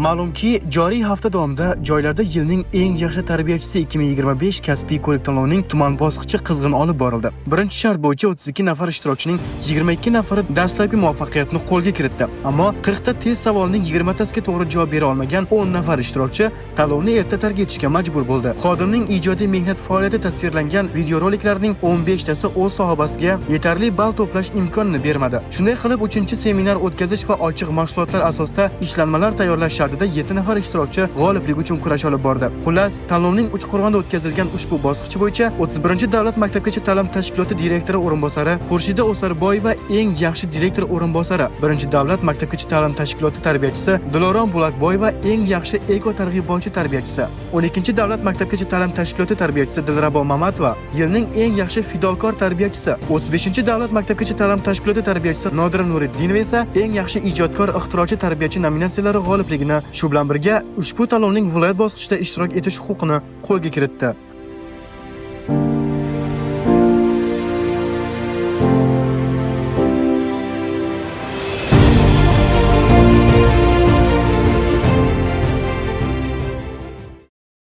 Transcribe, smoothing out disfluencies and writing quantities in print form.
Ma'lumki, joriy hafta davomida joylarda yilning eng yaxshi tarbiyachisi 2025 kasbiy ko'rik tanlovining tuman bosqichi qizg'in olib borildi. Birinchi shart bo'yicha 32 nafar ishtirokchining 22 nafari dastlabki muvaffaqiyatni qo'lga kiritdi. Ammo 40 ta test savolning 20 tasiga to'g'ri javob bera olmagan 10 nafar ishtirokchi tanlovni erta tark etishga majbur bo'ldi. Xodimning ijodiy mehnat faoliyati tasvirlangan videoroliklarning 15 tasi o'z sohibasiga yetarli ball to'plash imkonini bermadi. Shunday qilib, 3-seminar o'tkazish va ochiq mashg'ulotlar asosida ishlanmalar tayyorlash shartida 7 nafar ishtirokchi g'oliblik uchun kurash olib bordi. Xullas, tanlovning Uchqo'rg'onda o'tkazilgan ushbu bosqichi bo'yicha 31-davlat maktabgacha ta'lim tashkiloti direktori o'rinbosari Xurshida O'sarboyeva eng yaxshi direktor o'rinbosari, 1-davlat maktabgacha ta'lim tashkiloti tarbiyachisi Dilorom Bo'lakboyeva eng yaxshi eko targ'ibotchi tarbiyachisi, 12-davlat maktabgacha ta'lim tashkiloti tarbiyachisi Dilrabo Mamatova yilning eng yaxshi fidokor tarbiyachisi, 35-davlat maktabgacha ta'lim tashkiloti tarbiyachisi Nodira Nuriddinova esa eng yaxshi ijodkor ixtirochi tarbiyachi nominatsiyalari g'olibligini, shu bilan birga ushbu tanlovning viloyat bosqichida ishtirok etish huquqini qo'lga kiritdi.